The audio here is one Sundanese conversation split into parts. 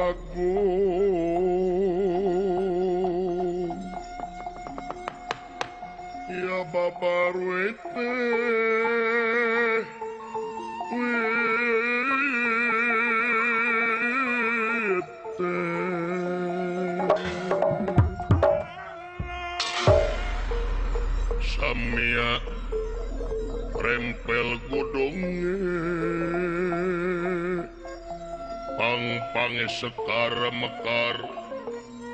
Agung ya babaruete wete samia rempel godonge pang-pange sekar mekar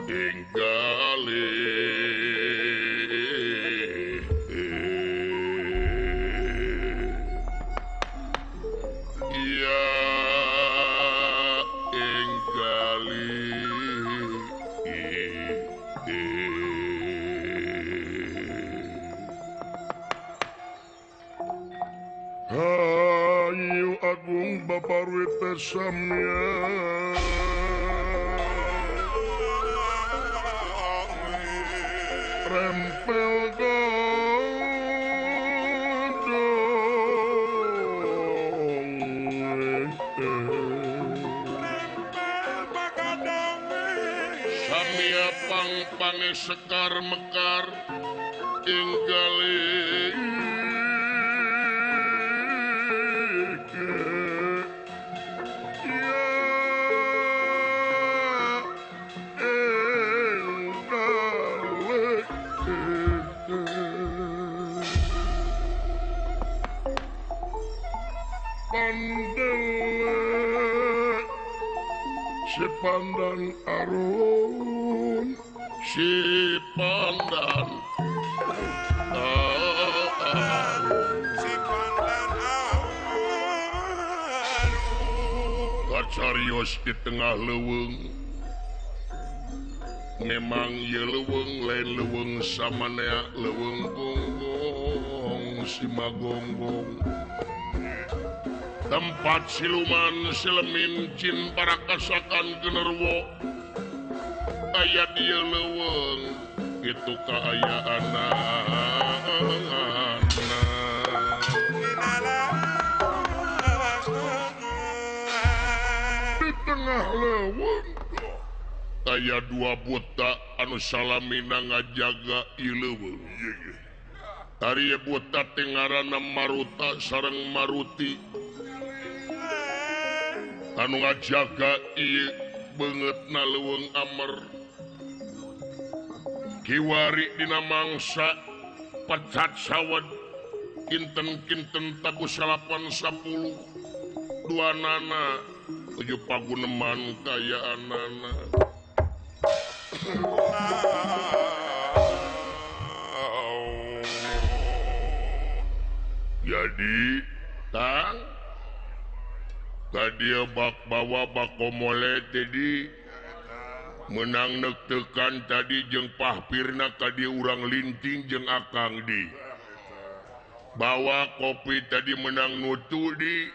inggali ya inggali. Hayu Agung babaruete samya rempel godong samya pang-pange sekar mekar inggali. Si pandan arun, si pandan arun, si pandan arun. Kacarios di tengah leuweung, memang ye leuweung lain leuweung samanea leuweung gonggong si magonggong. Tempat siluman silemin jin parakasakan generwo aya dieu leuweung kitu kaayaanana. Di tengah leuweung aya dua buta anu salamina ngajaga ieu leuweung. Ari buta teh ngaranna Maruta sareng Maruti anu ngajaga ieu beungeutna leuweung amer. Kiwari dina mangsa pecat sawed kinten-kinten taku 810 dua nana tujuh paguneman kayaanana. Jadi tang kadia bak bawa bakomole tadi menang nektekan tadi jeung pahpirna kadia urang linting jeung akang di bawa kopi tadi menang nutu di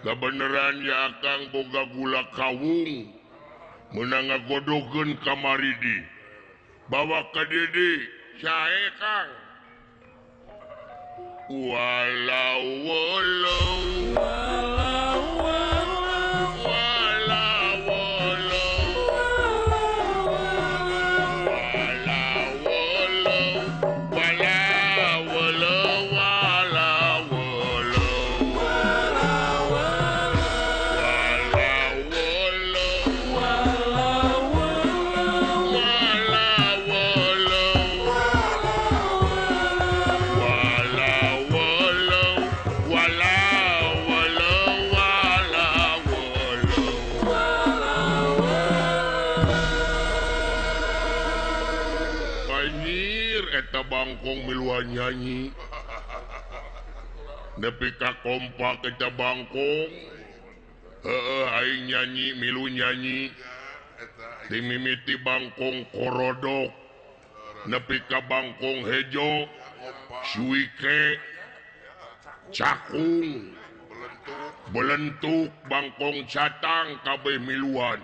kebenaran ya akang boga gula kawung menang ngagodogeun kamari di bawa ka dieu di sae kang walau walau walau walau walau walau walau walau walau bangkong miluan nyanyi nepi ka kompak eta bangkong heueuh aing nyanyi milu nyanyi dimimiti bangkong korodok nepi ka bangkong hejo suike cakung belentuk bangkong catang kabeh miluan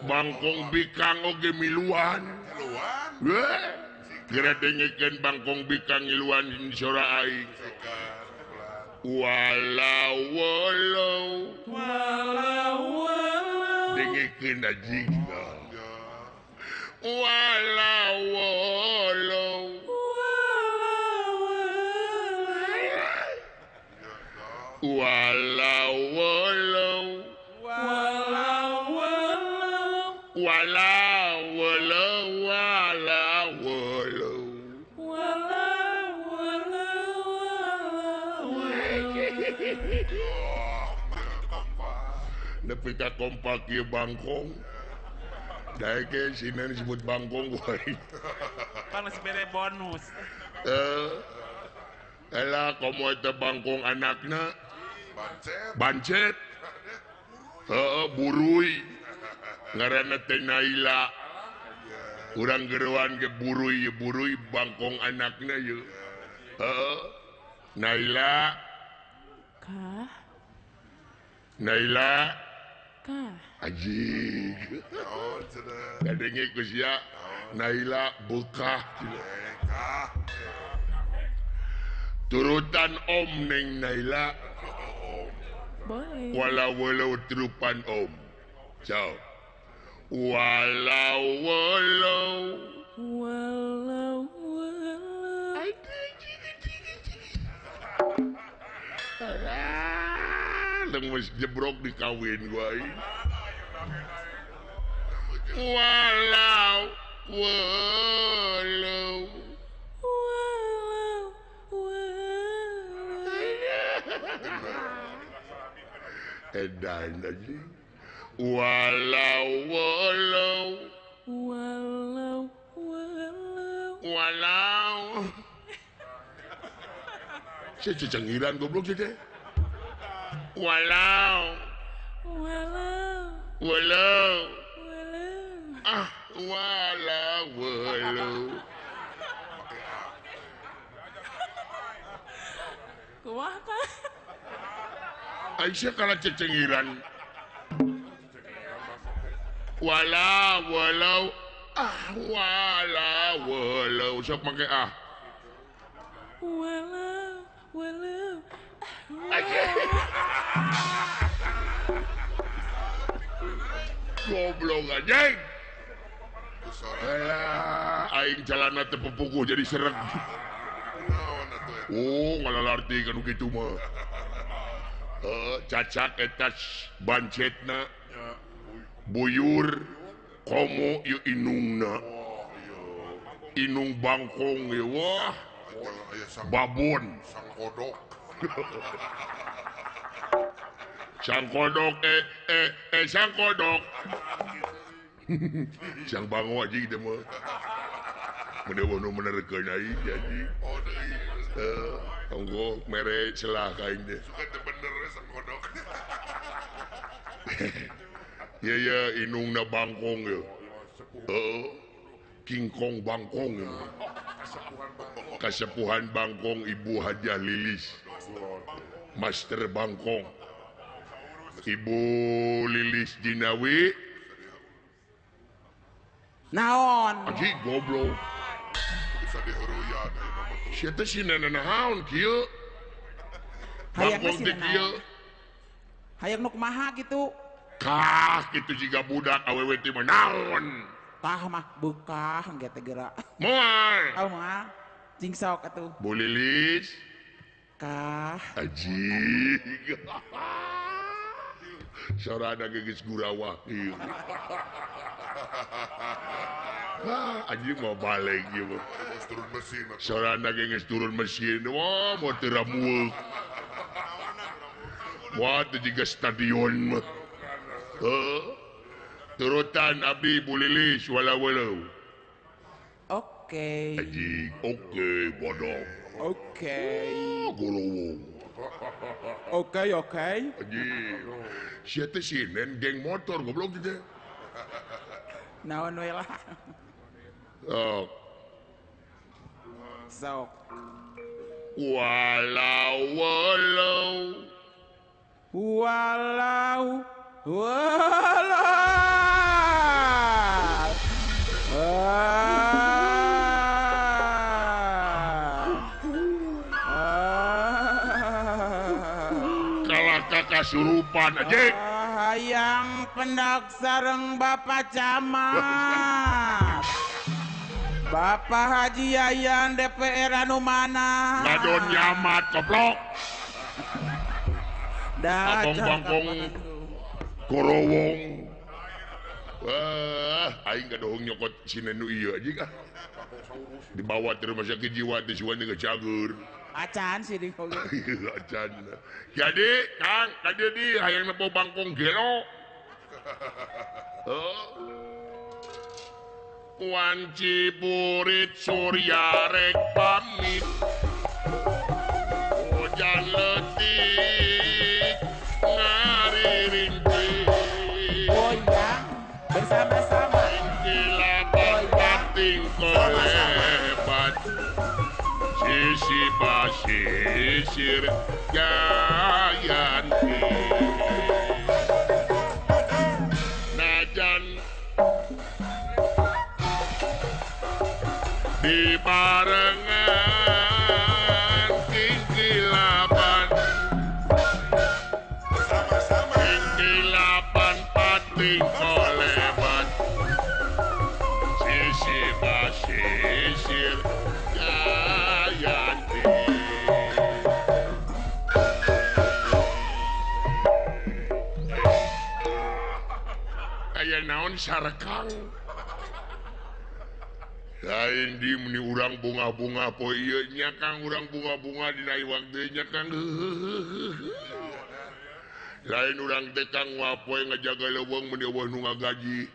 bangkong bikang oge miluan. Kira dengekeun bangkong bikang ngiluan sora aing. Walau walau walau walau. Dibarekeun anjing. Walau walau walau walau walau walau walau walau walau nepi ka kompak ieu bangkong. Daeke sina disebut bangkong wae. Pan geus bere bonus. Elah komo eta bangkong anakna bancet. Heeh buruy. Ngaranna teh Naila. Urang geroan ge buruy buruy bangkong anakna yeuh. Heeh. Naila. Kah? Naila. Kah? Anjing. Kadenge ku sia Naila bekah. Turutan om neng Naila. Boleh. Walau walau turupan om. Ciao. Walau walau walau walau. Leunggeus jebrok dikawin gua. Walau walau walau walau. Edan aja. Walau walau walau walau walau. Saya cecengiran goblok sih teh. Walau walau walau walau. Ah walau walau. Kumaha kan? Aisyah kalah cecengiran. Walau walau ah walau walau sok make ah. Walau walau. Goblok anjing. Alah, aing calana teu pupukuh jadi sereg. Oh, ngalalarti kan kitu mah. Cacak eta bancetna. Buyur komo ieu inungna. Inung bangkong ieu wah. Babon sang kodok. Sang kodok sang kodok. Sang bango aja gitu mah. Mun nu menerkeun aing jadi. Onggo mere celah ka aing teh. Suka teu bener we sang kodok. Ya ya inungna bangkong ya. Heeh. Kingkong bangkong ya. Kasepuhan bangkong Ibu Hajah Lilis. Master bangkong. Ibu Lilis Jinawi. Naon? Aji goblok. Bisa dihuruyan Sia teh sina naon kieu? Hayang Bangkong teh kieu. Hayang nu kumaha kitu? Kah kitu jiga budak awewe teh mah naon? Tah mah beukah engge teh geura. Moal. Oh moal. Cing sok atuh. Bu Lilis. Kah. Aji. Sorana geus gurawah ieu. Anjing mau balik ieu mah. Turun mesin. Sorana geus turun mesin. Wah, mau teu ramueuk. Wah, teu jiga stadion mah. Turutan abdi Bu Lilis walau walau. Oke. Anjing, oke bodoh. Oke. Golowo. Oke, oke. Anjing. Sia teh sinen geng motor goblok teh. Naon we lah. Sok. Sok. Walau walau. Walau walau. Kalah kakak surupan aja. Hayang pendak sareng Bapak Camat. Bapak Haji Yayan DPR anu mana? Ngadon nyamat goblok. Dah bangkong korowong. Wah, aing kadohong nyokot sinen nu ieu aja kah. Dibawa ke rumah sakit jiwa di siwan ke cagur. Acan sih di oge. Acan. Jadi, Kang, tadi di hayang nempo bangkong gelo. Oh. Wanci burit surya rek pamit. Hujan letik ngaririntik. Goyang bersama-sama. Kilapan pating kolebat. Sisi basisir gayanti. Najan di barengan kilapan bersama-sama. Kilapan pating kolebat. Sisi basisir gayanti. Aya naon sarekang. Lain di meni urang bunga-bunga poe ieu nya Kang, urang bunga-bunga dina iwak deui nya Kang. Lain urang teh Kang wapoe ngajaga leuweung meuni eueuh nu ngagaji.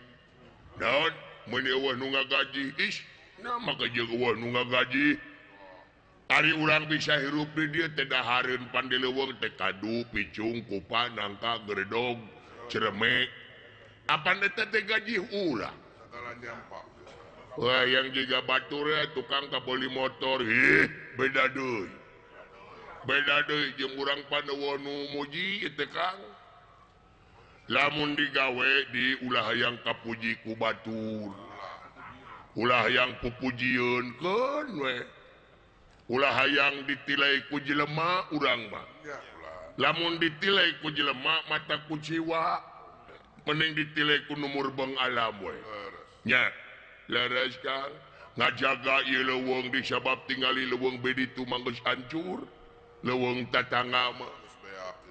Naon meuni eueuh nu ngagaji? Ih, nama kajeun eueuh nu ngagaji. Ari urang bisa hirup di dieu teh dahareun pan di leuweung teh kadu, picung, kupa, nangka, geredog, cereme. Apan eta teh gaji urang? Wah, yang juga batur ya, tukang kabeli motor, ih, beda deui. Beda deui jeung urang paneuweun muji teh Kang. Lamun digawe di ulah hayang kapuji ku batur. Ulah hayang pupujieun keun we. Ulah hayang ditilai ku jelema urang mah. Lamun ditilai ku jelema mata kuciwa, mending ditilai ku nu murbeng alam we. Nya. Leres Kang, ngajaga ieu leuweung disabab tingali leuweung bedi tu manggeus hancur, leuweung tatangga mah.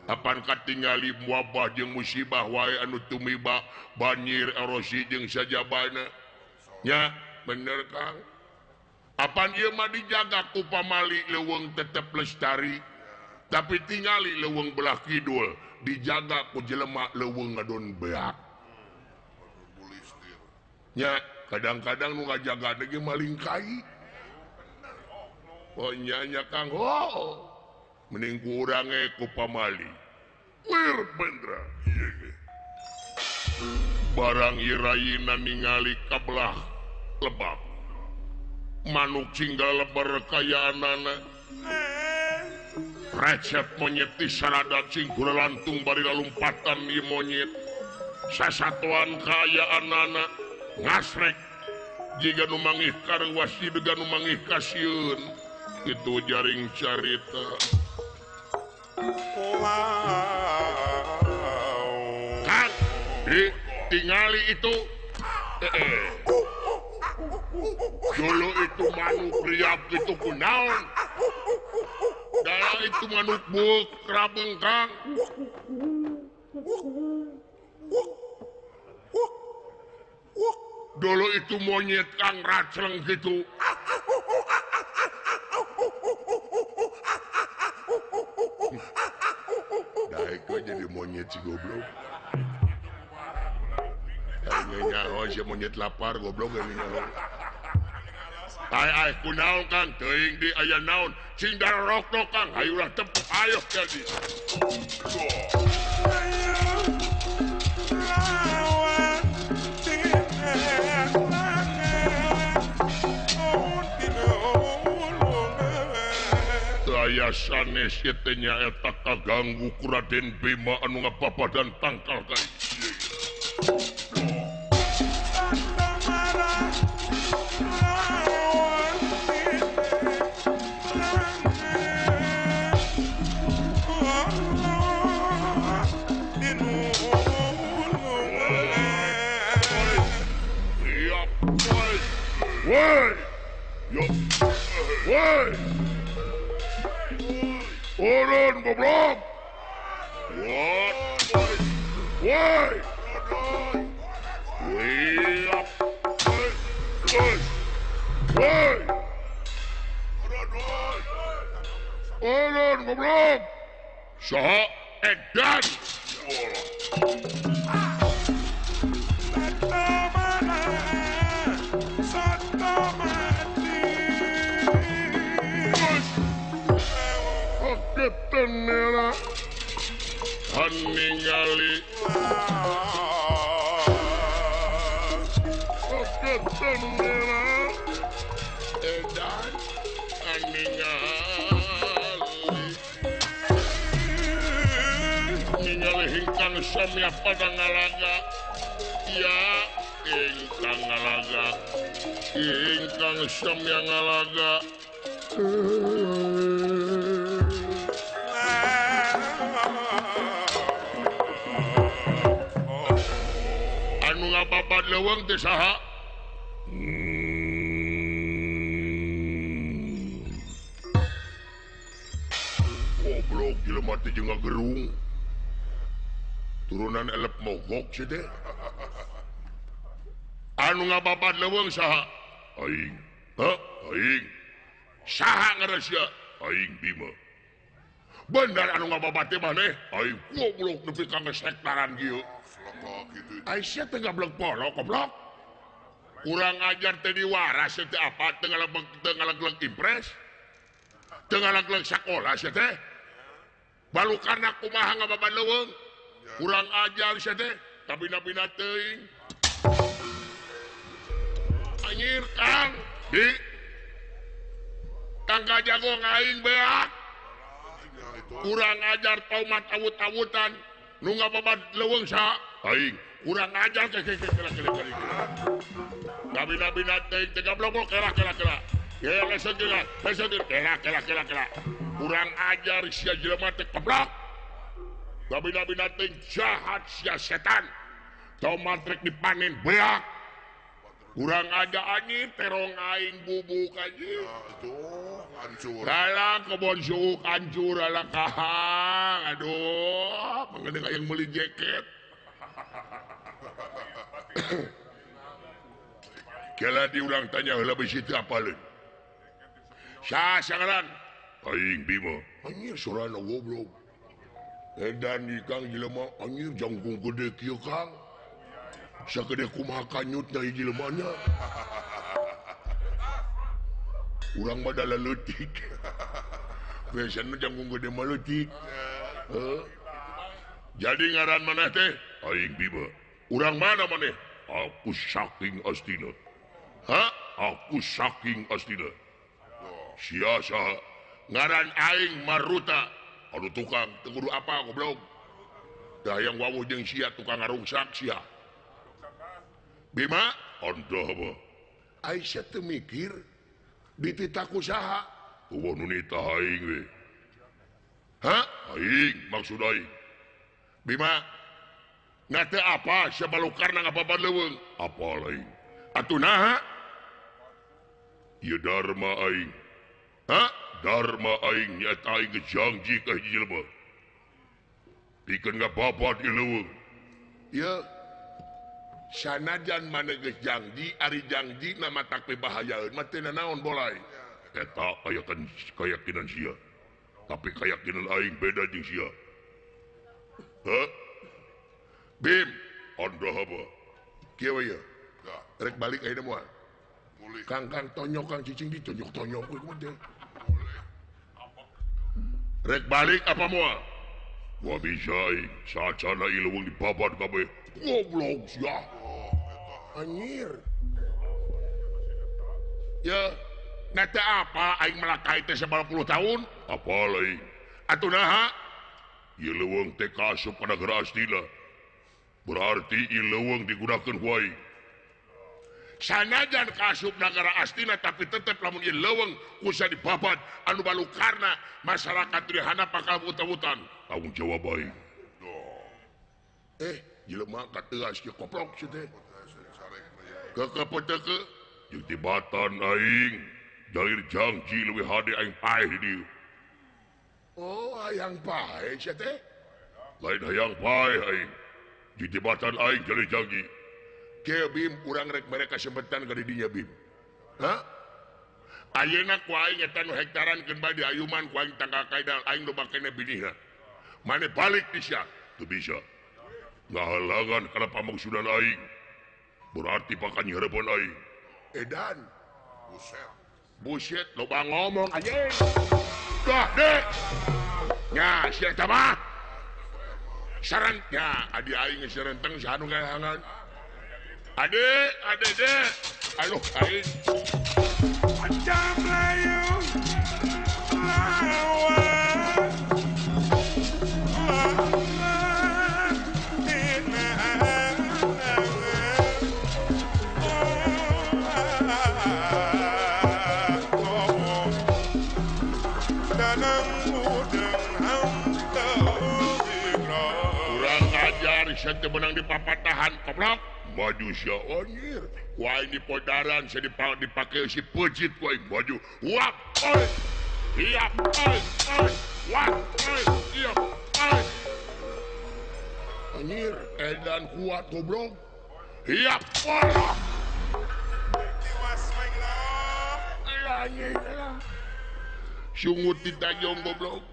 Apan katingali wabah jeung musibah wae anu tumiba, banjir, erosi jeung sajabana. Nya, bener Kang. Apan ieu mah dijaga ku pamali leuweung tetep lestari. Tapi tingali leuweung belah kidul dijaga ku jelema leuweung ngadon beak. Nya, kadang-kadang nu ngajaga ge maling kai. Oh nya nya Kang, oh. Mending ku urang ge ku pamali. Wir bendra ieu ge. Barang irayina ningali kabelah lebak. Manuk cinggal lebar kayaanana. Recep monyet di sarada cingkura lantung bari lalumpatan ieu monyet. Sasatuan kayaanana ngasrek jika nu mangih karwas jiga nu mangih kasieun. Itu jaring carita. Kang, tingali itu. Dulu itu manuk riap itu kunaon. Dalam itu manuk buk rabeng Kang. Dulu itu monyet Kang racleng gitu. Daek we jadi monyet si goblok. Aing nyaho si monyet lapar goblok ini nyaho. Ai ai kunaon Kang teuing di aya naon sing darorok Kang hayu ulah tepuk ayo jadi. Aya sanes ieu teh nyaeta kaganggu ku Raden Bima anu ngapapadan tangkal ka ieu. Woi. Yo. Woi. Turun goblok. Woi. Woi. Woi. Woi. Turun goblok. Saha edan. Tenela ningali tenela edan ningali ingkang samya pada ngalaga ya ingkang ngalaga ingkang samya ngalaga. Anu ngababad leuweung teh saha? Goblok jelema teh jeung ngagerung. Turunan elep mogok sih teh. Anu ngababad leuweung saha? Aing. Hah? Aing. Saha ngaran sia? Aing Bima. Bener anu ngababad teh maneh? Aing goblok nepi ka ngesektaran kieu. Aisyah teh gablek polo goblok. Kurang ajar teh diwaras teh apa teu ngaleglek impres. Teu ngaleglek sakola sia teh. Balukarna kumaha ngababad leuweung. Kurang ajar sia teh, kabina-bina teuing. Anjir Kang, di Kang jago aing beak. Kurang ajar tomat awut-awutan nu ngababad leuweung saha? Aing. Kurang ajar ke kela. Kabina-bina teuing teh gablok kela kela kela. Ya lesot kela, lesot kela kela kela kela. Kurang ajar sia jelema teh goblok. Kabina-bina teuing jahat sia setan. Tomat rek dipanen beak. Kurang aja anjir terong aing bubuk anjir. Aduh, hancur. Kalah kebon suuk hancur ala kahang. Aduh, mengenai yang beli jaket. Kala diulang tanya heula bisi teu apaleun. Saha sangaran? Aing Bima. Anjir sorana goblok. Edan di Kang jelema anjir jangkung gede kieu Kang. Sagede kumaha kanyutna hiji jelema nya. Urang mah da leutik. Biasana jangkung gede mah leutik. Heuh. Jadi ngaran maneh teh? Aing Bima. Urang mana maneh? Aku saking Astina. Hah? Aku saking Astina. Sia saha? Ngaran aing Maruta. Aduh tukang, teu kudu apa goblok. Da hayang wawuh jeung sia tukang ngarungsak sia. Bima, anda apa? Aisyah teu mikir dititah ku saha? Eueuh nu nitah aing we. Hah? Aing maksud aing. Bima, na teu apa sia balukarna ngababad leuweung? Apa aing? Atuh naha? Ieu dharma aing. Hah? Dharma aing nyaeta aing geus janji ka hiji jelema. Pikeun ngababad ieu leuweung. Ieu sanajan maneh geus janji, ari janji na matak pibahayaeun mah teu nanaon bolai. Eta kayakinan sia. Tapi kayakinan aing beda jeung sia. Hah? Bim, anda apa? Kieu we ye. Rek balik ayeuna moal. Kang kang tonyok kang cicing ditonyok-tonyok we kumaha teh. Rek balik apa moal? Gua bisa aing, sacana ieu leuweung dibabat kabeh. Goblok sia. Anjir. Ya, na teu apa aing melakai teh 90 tahun? Apa lain? Atuh naha? Ieu leuweung teh kaasup kana negara Astina. Berarti ieu leuweung digunakeun ku aing. Sanajan kaasup negara Astina tapi tetep lamun ieu leuweung kusa dibabat anu balukarna masyarakat di handap bakal wutan-wutan. Tanggung jawab aing. Jelema kategas kieu koplok sia teh. Kekepeteke Jeung tibatan aing jalir jangji leuwih hade aing paeh di dieu. Oh, hayang paeh sia teh? Lain hayang paeh aing. Jeung tibatan aing jalir jangji. Kieu Bim urang rek mere kasempetan ka di dinya Bim. Hah? Ayeuna ku aing eta nu hektaran keun bae di ayuman ku aing tangkal kaidal aing loba keneh binihna. Mane balik di sia? Teu bisa. Ngahalangan kana pamangsudan aing. Berarti pakan nyerepon aing. Edan. Buset. Buset loba ngomong anjing. Dah dek. Nya sia eta mah. Sarengnya adi aing geus renteng saha nu ngahalangan. Ade, ade dek. Aduh aing. Macam layu lawan kurang ajar sia teu meunang dipapatahan goblok. Maju sia anjir. Ku aing di podaran sia dipake si peucit ku aing maju. Wap oi. Hiap oi oi. Wap oi. Hiap oi. Anjir edan kuat goblok. Hiap oi. Anjir. Sungut ditajong goblok.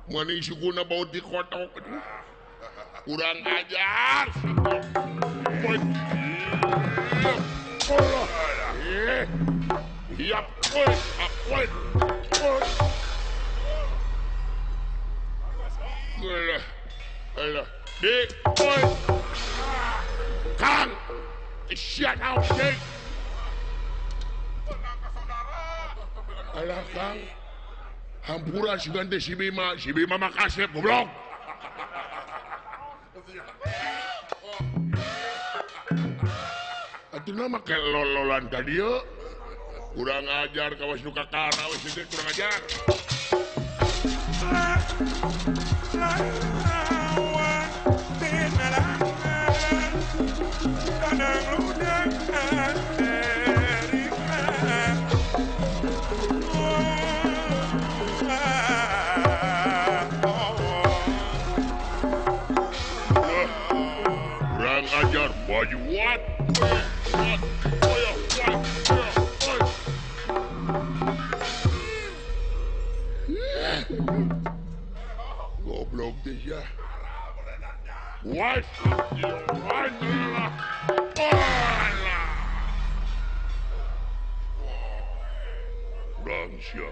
Maning sukuna bau dikotok. Kurang ajar. Hiap, oi, oi, oi. Alah, alah, dik, oi. Kang, sia naon dik. Alah Kang, hampura sugan teh si Bima mah kasep goblok. Atuh mah make lololan ka dieu. Kurang ajar kawas nu kakara we teh kurang ajar. Kurang ajar baju wat. Goblok teh ya. Wat? Kurang sia.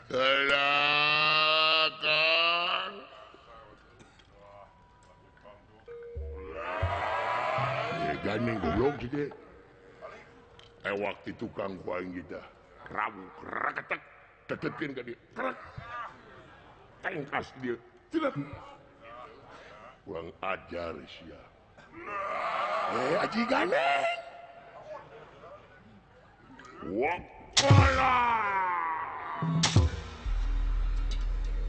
Alah, Kang. Gandeng goblok sih deh. Ewak di tukang ku aing kita. Rabu rakatek tetetkeun ka dieu. Krek. Tengkas dia. Tidak. Kurang ajar sia. Aji gandeng. Wakola.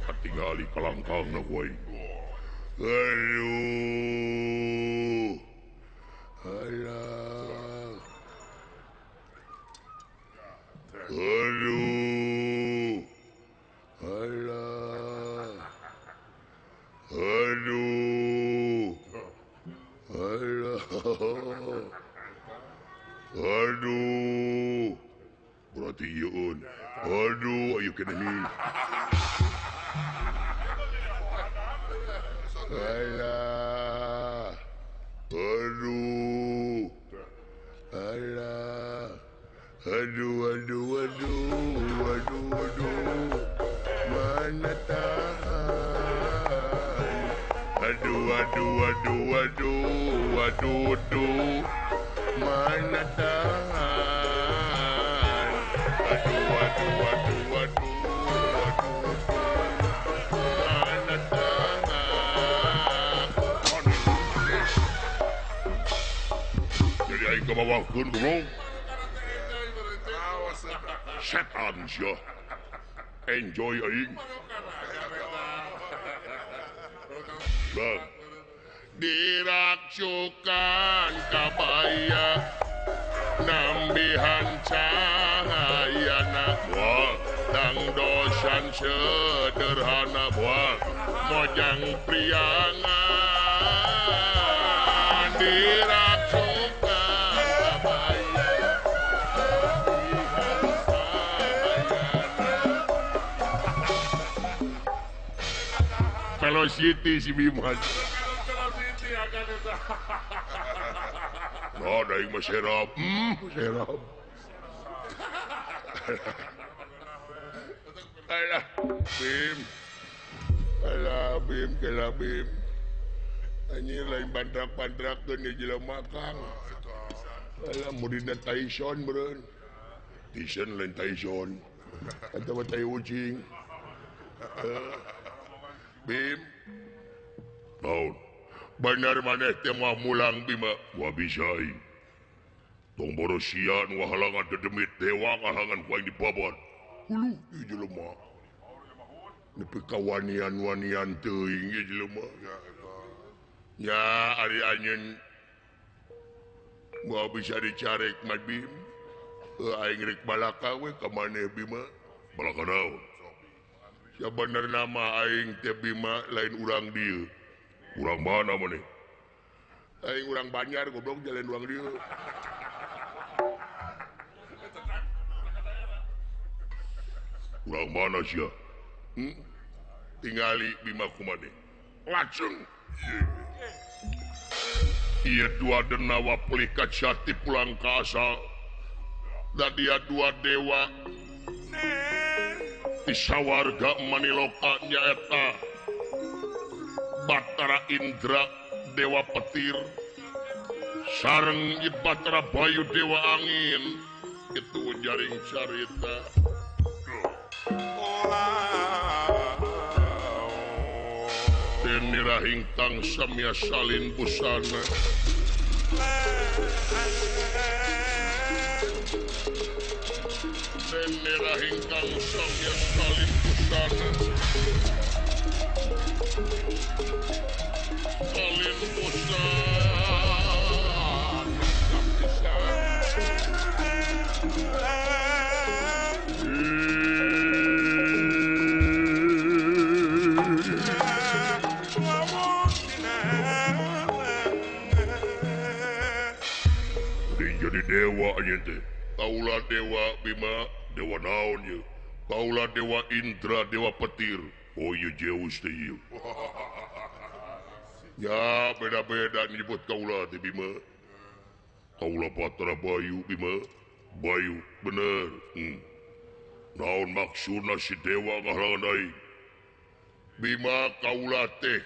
Katingali kalangkangna ku aing. Aduh. Alah. Aduh. Alah. Aduh. Alah. Aduh. Berarti ieu. Aduh, ayo kena ni. Alah. Aduh. Alah. Aduh, aduh, aduh, aduh, aduh. Mana tahan. Aduh, aduh, aduh, aduh, aduh, aduh. Mana tahan. Aduh, aduh, aduh, aduh, aduh, mana tahan. Jadi aing kabawahkeun goblok. Setan sia. Enjoy aing. Bang. Diraksukan kabaya nambihan cahayana wah dangdosan sederhana wah mojang priangan diraksukan kabaya nambihan cahayana. Velocity si Bima. Nah, daing mah serap. Serap. Alah, Bim. Alah, Bim, kela Bim. Anjir lain bandrak-bandrakeun ieu jelema Kang. Alah, muridna Tyson meureun. Tyson lain Tyson. Eta mah tai ucing. Bim. Naon? Bener maneh teh moal mulang Bima. Wah bisa aing. Tong boros sia nu halangan dedemit dewa ngahalangan ku aing dibabad. Huluh ieu jelema. Nepi ka wanian-wanian teuing ieu jelema. Nya ari anjeun moal bisa dicarek mah Bim. Aing rek balaka we ka maneh Bima. Balaka naon? Sabenerna mah aing teh Bima lain urang dieu. Urang mana maneh? Aing urang Banjar goblok jalan urang dieu. Urang mana sia? Tingali Bima kumaneh. Lajeng. Ieu dua denawa pelikat jati pulang ka asal. Da dia dua dewa di sawarga maniloka nyaeta Batara Indra Dewa Petir sareng Batara Bayu Dewa Angin. Itu jaring carita. Denira hingtang samya salin busana. Denira hingtang samya salin busana. Salin busana. Jadi dewa anjeun teh. Kaula dewa Bima, dewa naon ieu? Kaula dewa Indra, dewa petir. Oh ieu Zeus teh ieu. Ya beda-beda nyebut kaula teh Bima. Kaula Batara Bayu Bima. Bayu bener. Naon maksudna si dewa ngahalangan aing? Bima kaula teh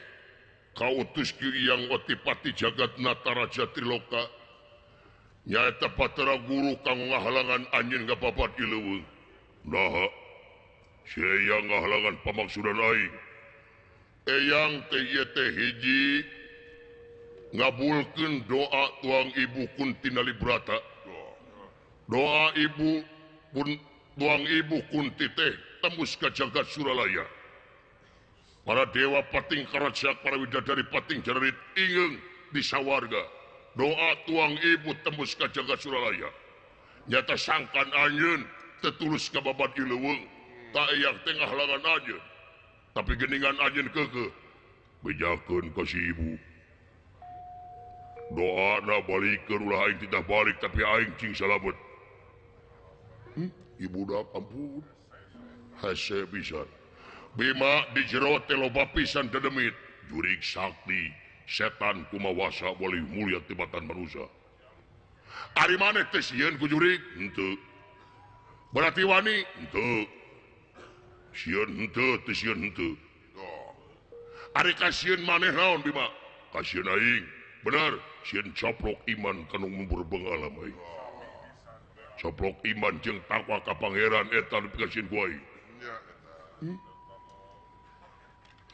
kautus ki Hyang Otipati Jagat Nataraja Triloka. Nyaeta Batara Guru kang ngahalangan anjeun ngababat di leuweung. Naha si Eyang ngahalangan pamaksudan aing. Eyang teh ieu teh hiji ngabulkeun doa tuang ibu Kunti Nalibrata. Doa ibu pun tuang ibu Kunti teh tembus ka jagat Suralaya. Para dewa pating karajak, para widadari pating jararit ingeung di sawarga. Doa tuang ibu tembus ka jagat Suralaya. Nyata sangkan anjeun tetulus ka babad di leuweung. Tak eyang teh ngahalangan anjeun. Tapi geningan anjeun keukeuh bejakeun ka si ibu. Doana balikeun ulah aing tidak balik tapi aing cing salamet. Ibu dah ampun. Hese pisan. Bima di jero teh loba pisan dedemit, jurig sakti, setan kumawasa boleh mulia tibatan manusia. Ari maneh teh sieun ku jurig? Henteu. Berarti wani? Henteu. Sieun henteu, teu sieun henteu. Ari kasieun maneh naon Bima? Kasieun aing. Bener, sieun coplok iman kanu ngumpur bengalam aing. Coplok iman jeung takwa ka pangeran eta nu pikasieun ku aing.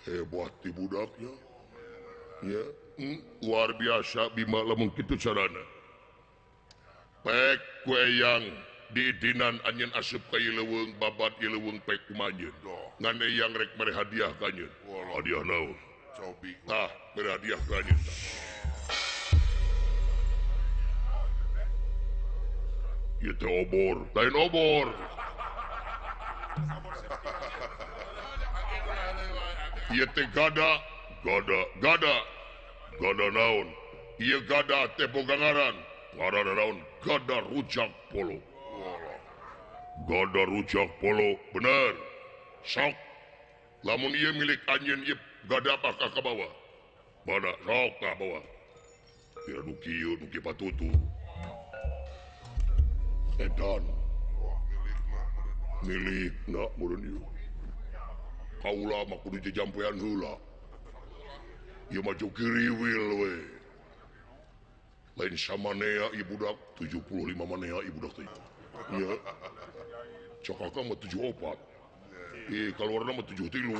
Hebat ti budaknya. Ya, luar biasa Bima lamun kitu carana. Pek ku Eyang diidinan anjeun asup ka ieu leuweung babad ieu leuweung pek kumanjeun. Ngan Eyang rek mere hadiah ka anjeun. Hadiah naon? Tah bere hadiah ka anjeun tah. Ieu teh obor, lain obor. Ieu teh gada, gada, gada. Gada naon? Ieu gada teh boga ngaran. Ngaran naon? Gada Rujak Polo. Gada Rujak Polo, bener. Sok. Lamun ieu milik anjeun ieu gada bakal ka bawa. Mana sok ka bawa. Ieu nu kieu nu kieu patutu. Edan. Milikna meureun ieu. Kaula mah kudu jejampean heula. Ieu mah joki riwil we. Lain samanea ieu budak 75 manea ieu budak teh. Ieu. Cok akang mah 74. Ih, kaluarna mah 73.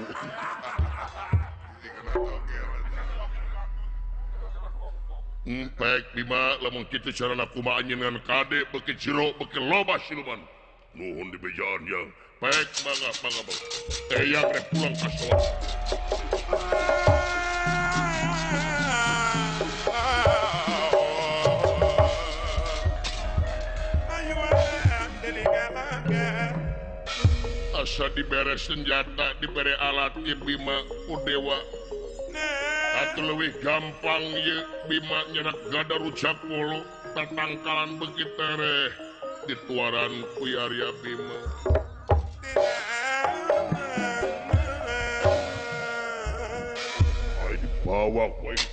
Pek Bima lamun kitu carana kumaha anjeun ngan kade beuki jero beuki loba siluman. Nuhun di bejaan yang. Pek mangga mangga mangga. Eyang rek pulang ka sawah. Asa dibere senjata, dibere alat ieu Bima ku dewa. Atuh leuwih gampang ieu Bima nyenak gada Rujak Polo tatangkalan beuki tereh dituaran ku Arya Bima. Ai dibawa ku aing.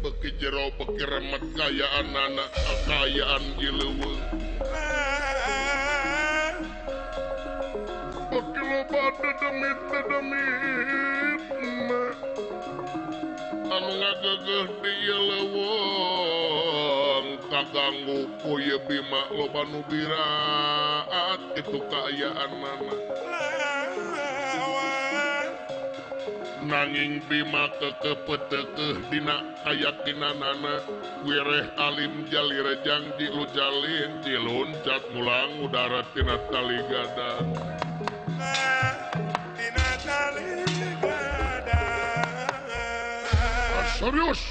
Beuki jero beuki remet kayaan anak kayaan ieu leuweung. Beuki loba dedemit-dedemit anu ngagegeuh di ieu leuweung kaganggu ku ieu Bima loba nu biraat kitu kaayaanana. Nanging Bima kekepetekeuh dina kayakinanana wireh alim jalira jangji lu jalin ciluncat mulang udara tina tali gada. Tina tali gada. Serius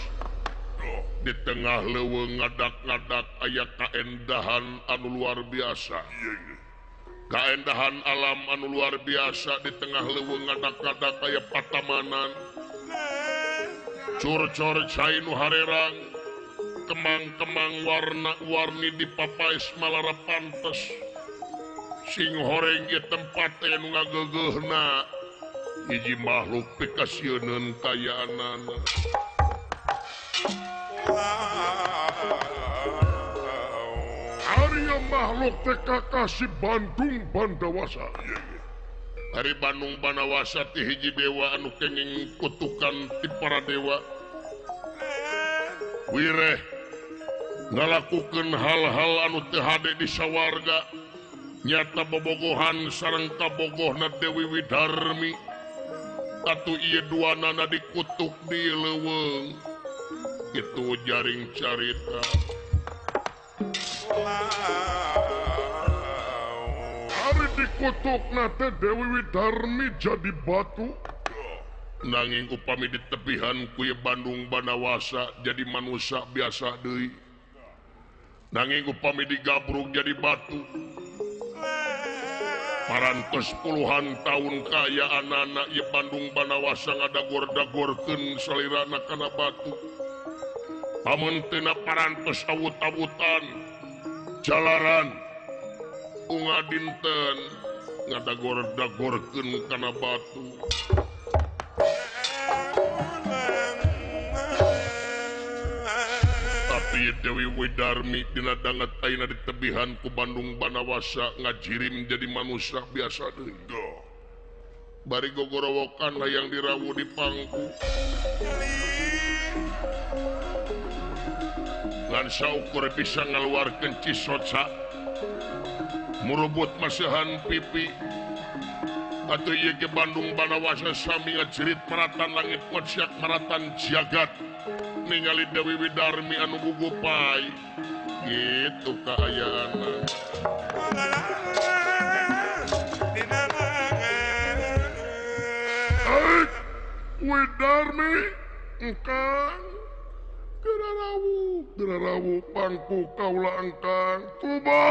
di tengah leuweung ngadak-ngadak aya kaendahan anu luar biasa. Kaendahan alam anu luar biasa di tengah leuweung ngadak-ngadak aya patamanan. Cur-cur cai nu harerang, kemang-kemang warna-warni di papaes malara pantes. Sing horeng ieu tempat teh nu ngageugeuna. Hiji makhluk pikasieuneun kayaanana. Arya makhluk teh kakasih Bandung Bandawasa. Ari Bandung Bandawasa ti hiji dewa anu kenging kutukan ti para dewa. Wireh ngalakukeun hal-hal anu teu hade di sawarga. Nyata bobogohan sareng kabogohna Dewi Widarmi. Atuh ieu duanana dikutuk di leuweung. Itu jaring carita. Ari dikutukna teh Dewi Widarmi jadi batu. Nanging upami ditepihan ku ieu Bandung Bandawasa jadi manusia biasa deui. Nanging upami digabrug jadi batu. Parantos puluhan tahun kaayaanana ieu Bandung Bandawasa ngadagor-dagorkeun salirana kana batu. Pamunteuna parantos awut-awutan jalaran unga dinten ngadagor-dagorkeun kana batu. Tapi Dewi Widarmi dina danget ayeuna ditebihan ku Bandung Bandawasa ngajirim jadi manusia biasa deui. Bari gogorowokan hayang dirawu di pangku. Ngan saukur bisa ngaluarkeun cisoca murubut masihan pipi. Atuh ieu ge Bandung Bandawasa sami ngajerit maratan langit kociak maratan jagat. Ningali Dewi Widarmi anu gugupai gitu kaayaanna. Widarmi engkang gerarawu gerarawu pangku kaula engkang tuba.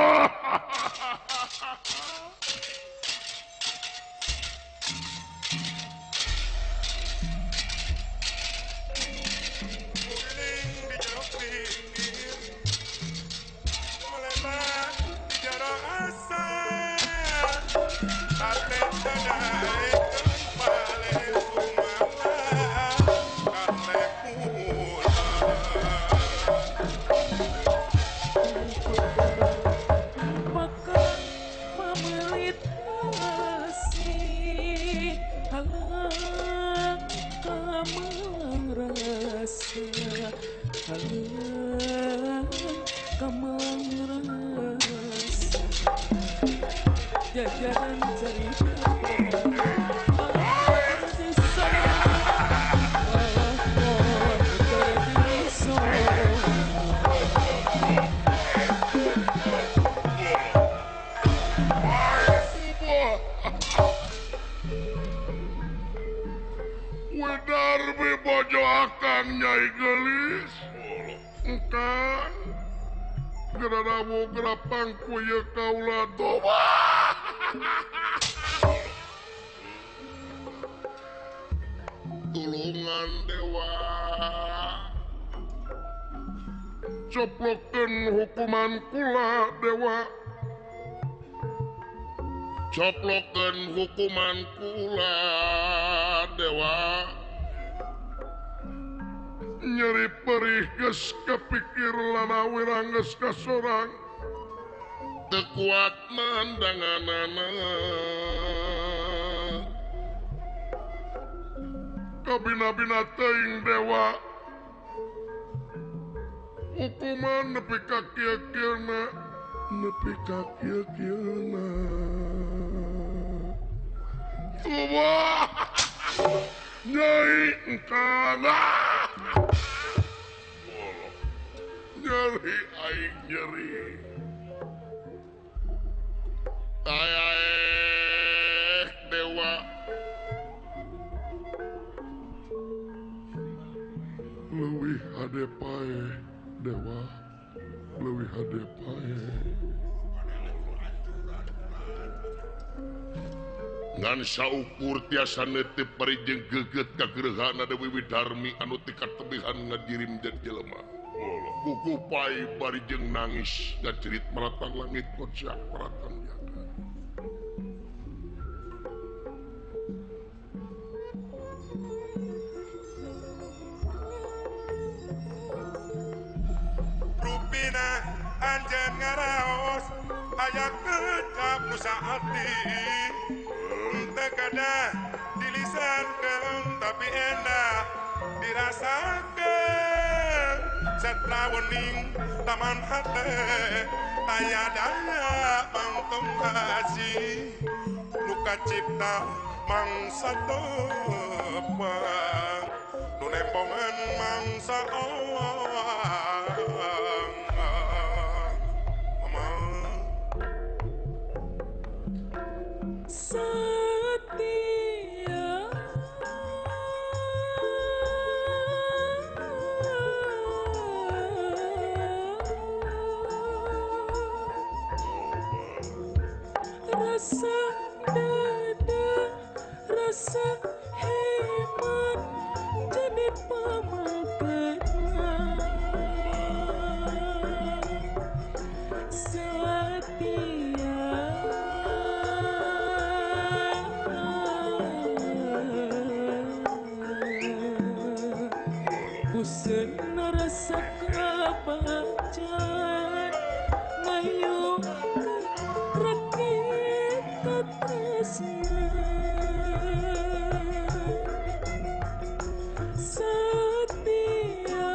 Jajaran cerita Widarmi bojo akang Nyai Geulis engkang gerarawu gerapangku ye kaula toba. Tulungan dewa coplokeun hukuman kula dewa coplokeun hukuman kula dewa nyeri perih geus kepikir lana wirang geus kasorang teu kuat mandanganana kabina-bina teuing dewa hukuman nepi ka kieu-kieuna nepi ka kieu-kieuna tuba nyai engkang nyeri aing nyeri ayaeh dewa leuwih hade paeh dewa leuwih hade paeh ngan saukur tiasa neuteup bari jeung geget kagerehana Dewi Widarmi anu teu katebihan ngajirim jadi jelema gugupai bari jeung nangis ngajerit maratan langit kocak maratan jagat. Rupina anjeun ngaraos aya kecap nu saati teu kedah dilisankeun tapi enak dirasakeun setra wening taman hate taya daya mangtung kasih luka cipta mangsa tepang nu nembongan mangsa Allah. Setia rasa dada rasa hemat jadi pamakan setia Kusen rasa kebacan ngayu rakit katresna setia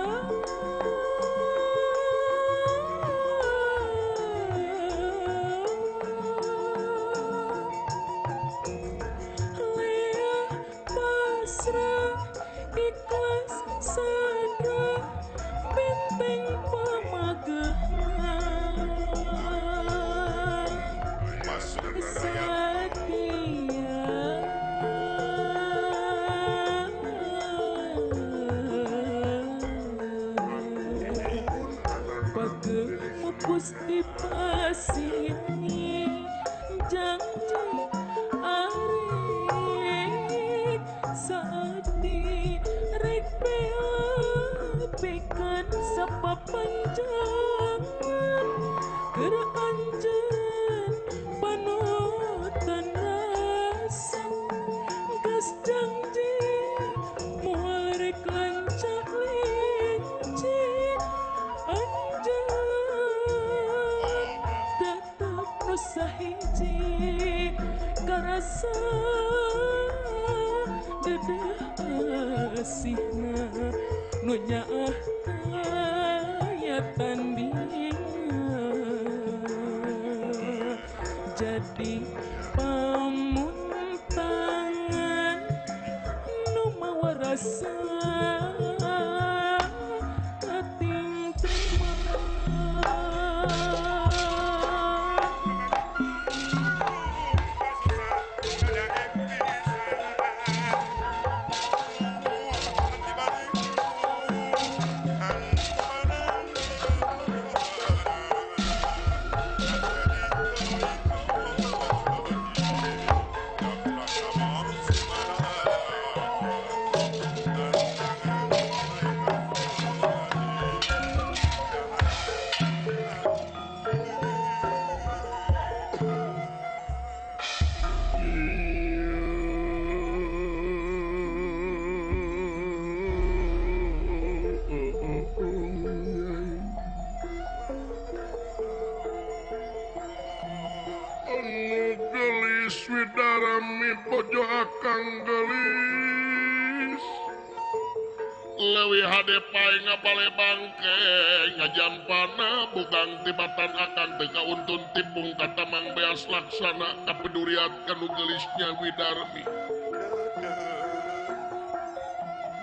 lea pasrah ikhlas sadar. anjeun panutan rasa geus janji moal rek lancak lincik anjeun tetep nu sahiji karasa dedeh asihna nu nyaah kaya tandingan jadi pamuntangan nu mawa rasa kating terima. Widarami bojo akang gelis leuwih hade pae ngabale bangke ngajampana bugang tibatan akang teu kauntun timbung katamang beas laksana kapeduriat kanu geulisnya Widarmi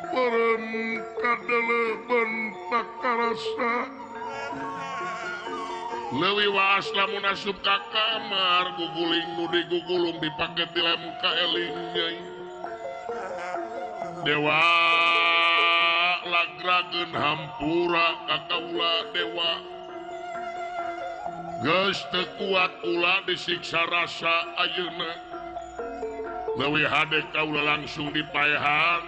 beureum kadeleubeun takarasa leuwih waas lamun asup ka kamar guguling nu digugulung dipake tilem ka eling nyai dewa lagrageun hampura ka kaula dewa geus teu kuat ulah disiksa rasa ayeuna leuwih hade kaula langsung dipaehan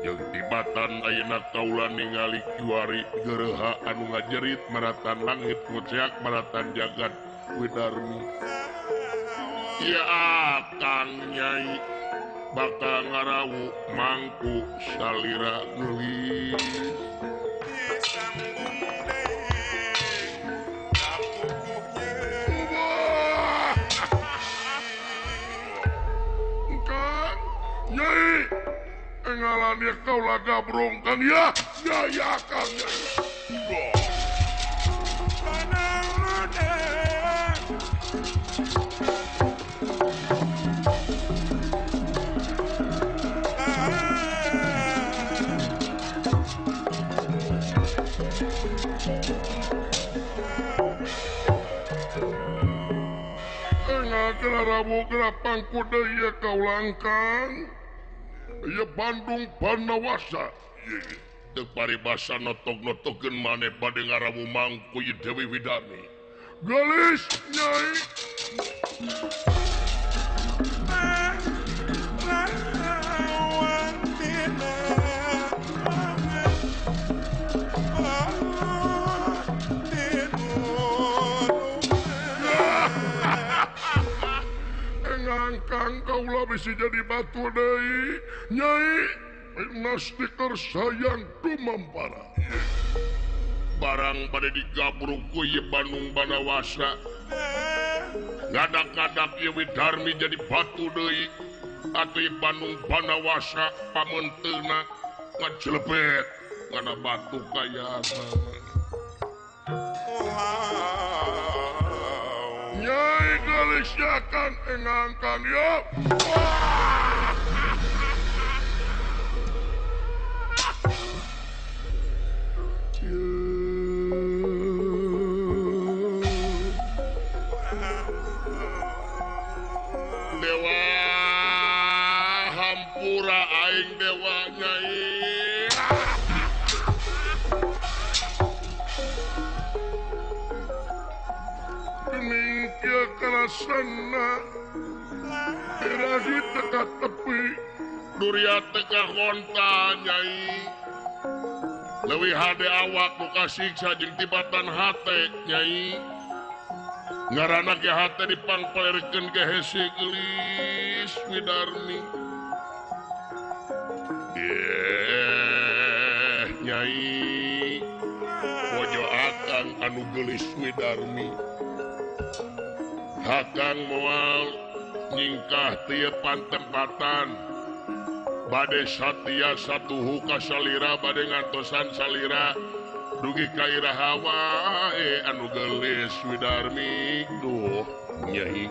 jeung tibatan ayeuna kaula ningali kiwari gereuha anu ngajerit maratan langit ngoceak maratan jagat Widarmi ya akang nyai bakal ngarawu mangku salira geulis. Kang nyai engalan ya kaula gabrong kan ya ya ya kang nyai. Rawu pangku deui kaula kang ieu Bandung Banawasa teu paribasa notok-notokeun maneh bade ngarawu mangku ieu Dewi Widami geulis nyai. Kang kaula bisa jadi batu deui nyai nastiker sayang tumampara barang bade digabruk ku ieu Bandung Banawasa ngadak-ngadak ieu Widarmi jadi batu deui atuh ieu Bandung Banawasa pameunteuna ngajelebet kana batu kayana. Nyai geulis ya kang engang kang ya. Dewa hampura aing dewa nyai. Karasana irahi teka tepi duria teka honta nyai leuwih hade awak nu kasiksa jeung tibatan hate nyai Ngaranna ge hate dipangpelerkeun ge hese geulis Widarmi. Nyai bojo akang anu geulis Widarmi. Hakang moal nyingkah teu pantempatan. Bade satia satuhu ka salira bade ngantosan salira dugi ka iraha wae anu geulis Widarmi. Duh Nyai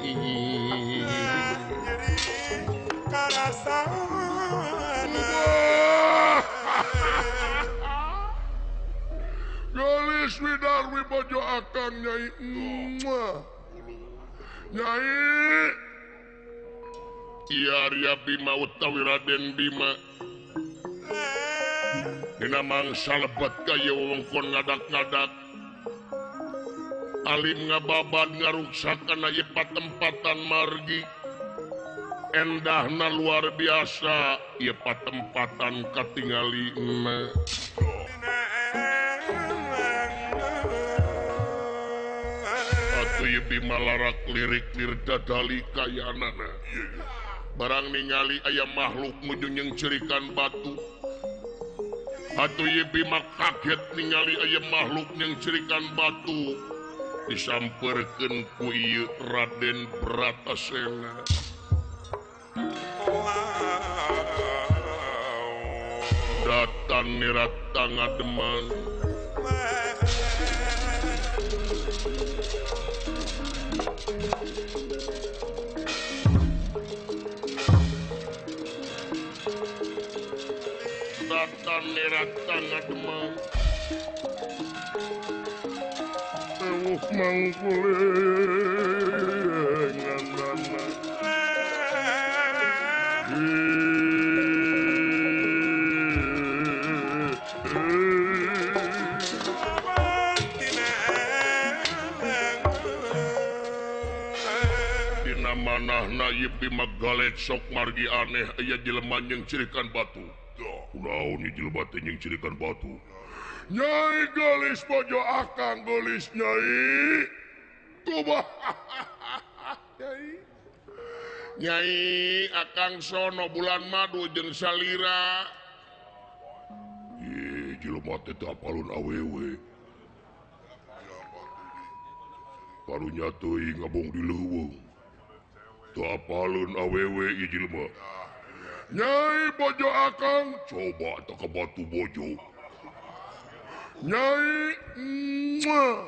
geulis Widarmi bojo akang Nyai. Nyai Iya Arya Bima utawi Raden Bima dina mangsa lebet ka ieu wewengkon ngadak-ngadak alim ngababad ngaruksak kana ieu patempatan margi endahna luar biasa ieu patempatan katingalina. Atuh ieu Bima larak lirik lir dadali kayanana. Barang ningali aya makhluk nuju nyengcirikan batu. Atuh ieu Bima kaget ningali aya makhluk nyengcirikan batu. Disampeurkeun ku ieu Raden Bratasena. Datan nirata ngademan. Datan nirata ngademan. Ewuh mangkulengan. Dina manahna ieu Bima galet sok margi aneh aya jelema nyengcirikan batu. Kunaon ieu jelema teh nyengcirikan batu? Nyai geulis bojo akang geulis Nyai. Kumaha Nyai? Nyai akang sono bulan madu jeung salira. Ih, jelema teh teu apalun awewe. Karunya teuing ngabong di leuweung. Teu apalun awewe ieu jelema. Nyai bojo akang coba teh ka batu bojo. Nyai muah.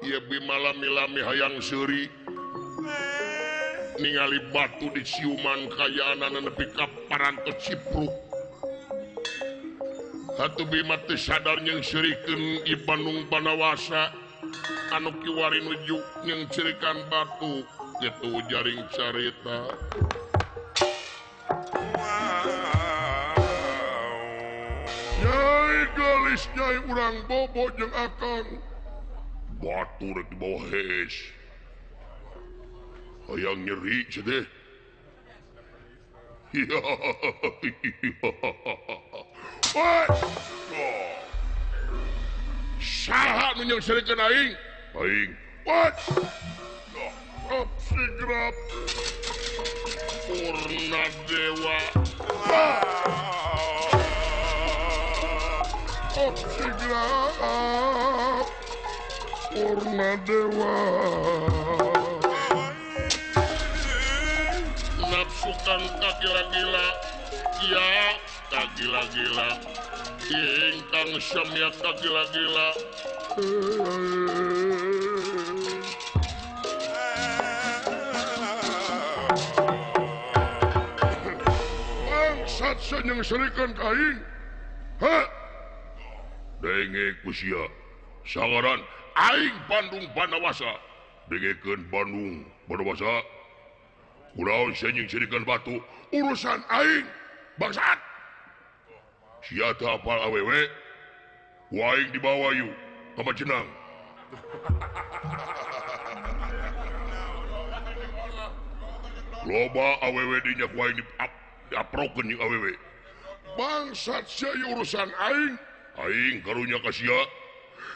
Ieu Bima lami-lami hayang seuri. Ningali batu di siuman kayaanana nepi ka parantos cipruk. Atuh Bima teu sadar nyengseurikeun ieu Bandung Banawasa anu kiwari nuju nyengceurikan batu kitu jaring carita. Nyai geulis Nyai urang bobo jeung akang. Batu rek dibawa hees. Hayang nyeri sia teh. Saha nu nyengseurikeun aing? Aing. What? Sigrap Purna Dewa. Sigrap Purna Dewa. Nafsukan kagila-gila, ya kagila-gila, ingkang samya kagila-gila. Bangsat nyengseurikeun ka aing. Ha? Denge ku sia. Sangaran aing Bandung Banawasa. Dengekeun Bandung Banawasa. Kunaon sia nyengseurikeun batu? Urusan aing, bangsat. Sia teu apal awewe. Ku aing dibawa yu ka Majenang. Loba awewe dinya ku aing diaprokeun jeung awewe. Bangsat sia urusan aing. Aing karunya ka sia.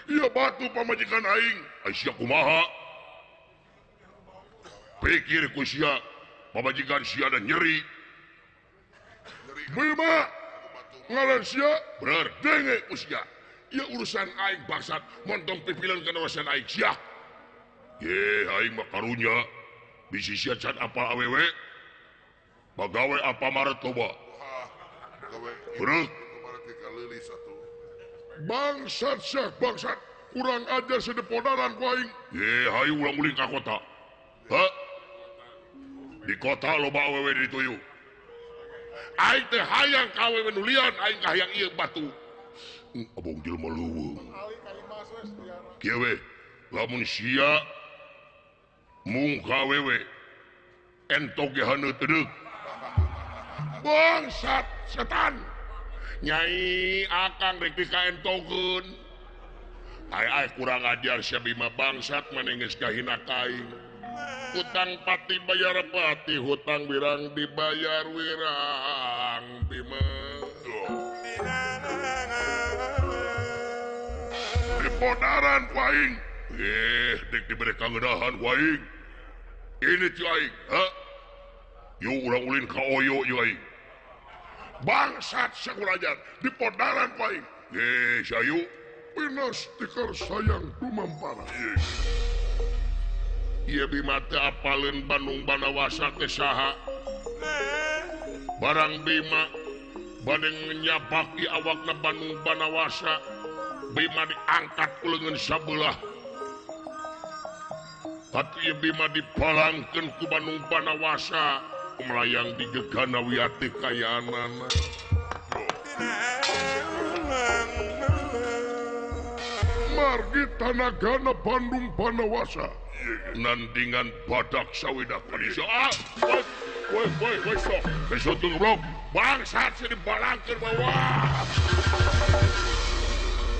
Iya batu pamajikan aing. Ai sia kumaha? Pikir ku sia pamajikan sia da nyeri. Bima ngaran sia bener denge ku sia. Ieu urusan aing bangsat montong pipilan kana urusan aing sia. Ye aing mah karunya bisi sia can apal awewe. Bagawe apa maret loba. Bener. Bangsat sia bangsat kurang ajar sedepodaran ku aing. Ye hayu urang ulin ka kota. Ha? Di kota loba awewe dituyu. Aing teh hayang ka awewe nu lian, aing kahayang ieu batu. Abong jelema leuweung. Kieu we, lamun sia mung ka awewe entog ge haneut deuk. Bangsat setan. Nyai akang rek dikaentogeun. Ai kurang ajar sia Bima bangsat maneh geus kahina ka aing. Hutang pati bayar pati, hutang wirang dibayar wirang Bima. Dipodaran ku aing. Dek dibere kangeunahan ku aing. Ini ti aing, ha? Yuk urang ulin ka oyo yuk aing. Bangsat sia kurang ajar, dipodaran ku aing. Sayu pinas tikar sayang dumampara. Ieu Bima teh apaleun Bandung Banawasa teh saha. Barang Bima bade nyapaki awakna Bandung Banawasa, Bima diangkat ku leungeun sabelah. Atuh ieu Bima dipalangkeun ku Bandung Banawasa, melayang di gegana wiati kayaanana. Margi tanagana Bandung Banawasa nandingan badak sawida kadisa. Ah, woi woi woi sok. Besok goblok. Bangsat sia dibalangkeun bawa.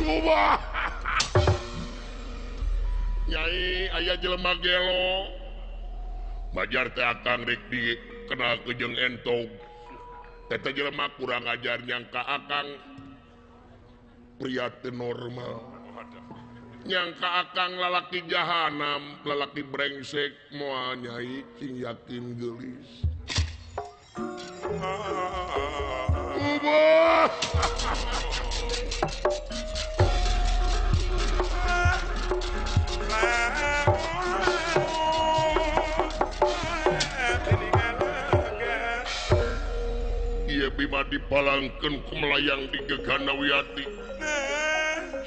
Kumaha? Nyai aya jelema gelo. Majar teh akang rek dikenal ke jeung entog. Eta jelema kurang ajar nyangka akang pria teu normal. Nyangka akang lalaki jahanam, lalaki brengsek, moal nyai cing yakin geulis. Ubah. Ieu Bima dipalangkeun ku melayang di gegana wiati.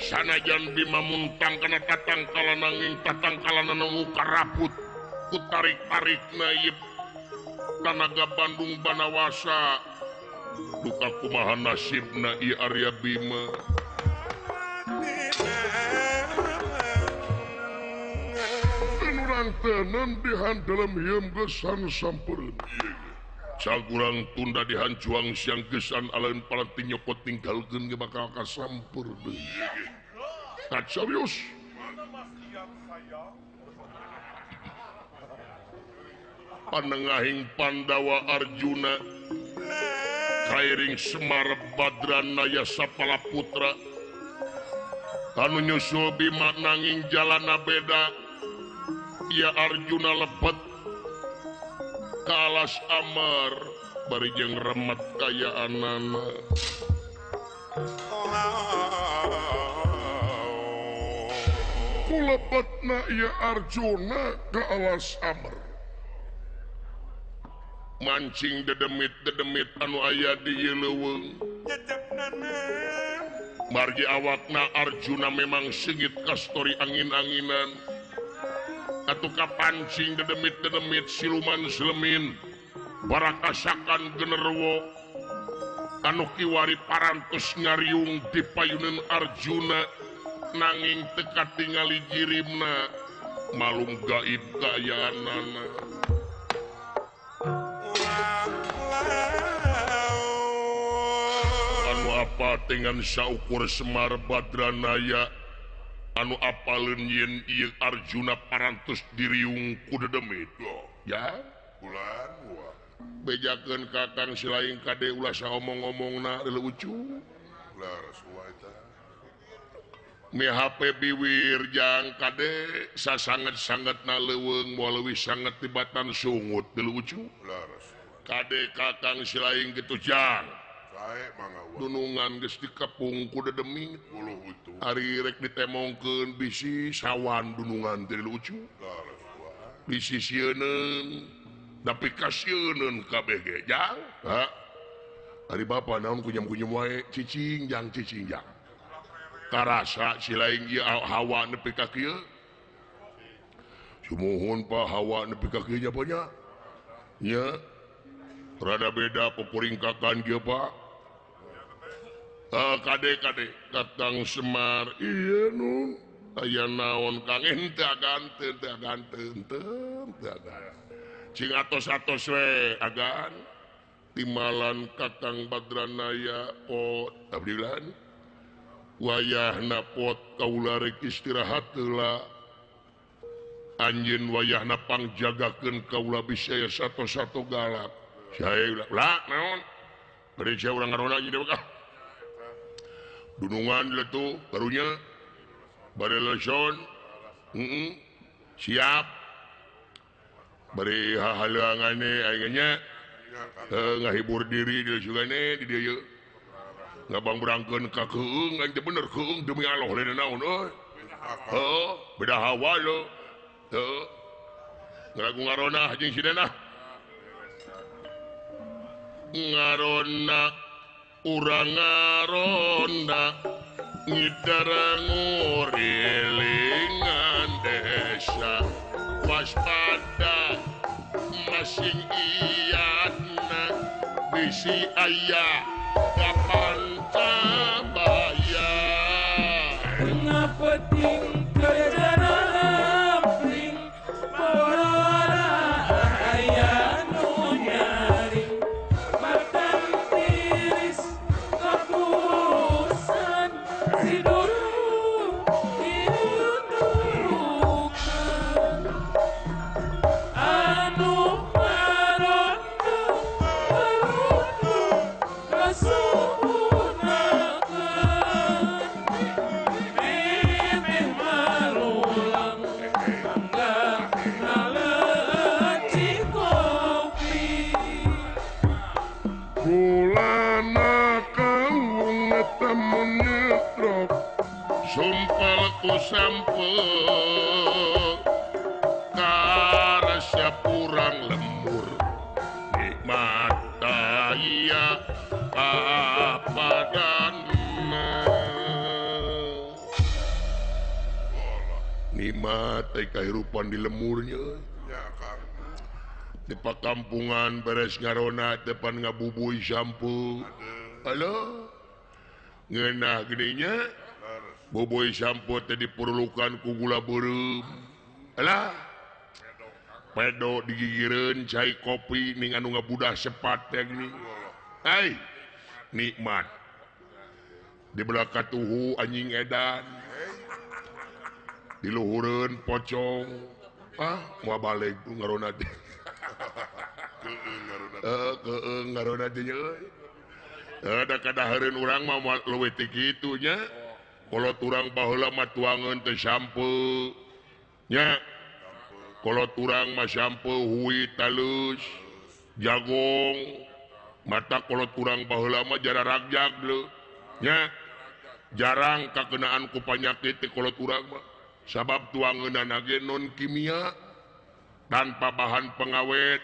Sanajan Bima muntang kana tatangkalan nanging tatangkalan nu karaput ku tarik-tarikna ieu tanaga Bandung Banawasa. Duka kumaha nasibna ieu Arya Bima. Urang teuneun dihandelem hieum gesan sampereun. Cagurang tunda dihancuang siang gesan aleun palanti nyokot ninggalkeun ge bakal kasampeur deui. Tak serius. Panengahing Pandawa Arjuna kairing Semar Badranaya Sapala Putra anu nyusul Bima nanging jalana beda. Ia Arjuna lebet ka alas Amar bari jeung remet kayaanana. Kulepetna ieu Arjuna ka alas Amar. Mancing dedemit-dedemit anu aya di ieu leuweung. Margi awakna Arjuna memang seungit kastori angin-anginan. Atuh kapancing dedemit-dedemit siluman selemin barakasakan generwo anu kiwari parantos ngariung di payunan Arjuna nanging teu katingali jirimna malum gaib kaayaanana. Anu apa dengan saukur Semar Badranaya anu apaleun yen ieu Arjuna parantos diriung ku dedemit. Ya, bulan wah. Bejakeun ka Kang Silaing kade ulah saomong-omongna leucu. Leres wa eta. Mi HP biwir jang kade sasanget-sangetna leuweung moal leuwih sanget tibatan sungut deuleu ucu. Kade kakang silaing kitu jang. Dunungan geus dikepung ku dedemit. Ari rek ditemongkeun bisi sawan dunungan teh lucu. Bisi sieuneun tapi kasieuneun kabeh ge jang. Ha. Ari bapa naon kunyam-kunyam wae cicing jang cicing jang. Karasa silaing ieu hawa nepi ka kieu. Sumuhun pa hawa nepi ka kieu nya nya. Nya. Rada beda pepuringkakan kieu Pak. Kade-kade Kakang Semar iya nun aya naon Kang henteu agan teu agan teu agan cing atos-atos we agan timalan Kakang Badranaya pot abdilan wayahna pot kaula rek istirahat heula anjeun wayahna pangjagakeun kaula bisa aya sato-sato galak sae ulah naon bari sia urang ngarona jadi bakal dunungan letu barunya bare leson siap bari hahalangane aing nya ngahibur diri dia sugane di dieu ngabang berangkeun ka keung aing teh bener keung demi Allah lain naon euy heuh beda hawa lho heuh ngaragu ngarona jeung si denah ngarona urang ngarona ngidar ngurilingan desa waspada masing iyatna bisi aya kapan tabaya tengah peting kerjarampling borora aya nu nyaring matan tiris kapusan siduru diutukan anu marondo barudu kasuhunakeun memeh marulang mangga naleci kopi kulana kawung temen nyetrok sumpal ku sampe karasa purang lemur nikmat aya papadana nikmat teh kahirupan di lemurnya di pakampungan beres ngarona depan ngabubuy sampo halo ngeunah gedenya bubuy sampo teh diperlukan ku gula beureum alah pedo digigireun cai kopi ning anu ngabudah sepat teh gini ai nikmat di belaka tuhu anjing edan di luhureun pocong ah moal balik ngarona teh keung ngarona teh euy da kadahareun urang mah moal leuwih ti kitu nya kolot urang baheula mah tuangeun teh sampo nya kolot urang mah sampo hui talus jagong mata kolot urang baheula mah jara ragjag leu nya jarang kakenaan ku panyakit teh kolot urang mah sabab tuangeunana ge non kimia tanpa bahan pengawet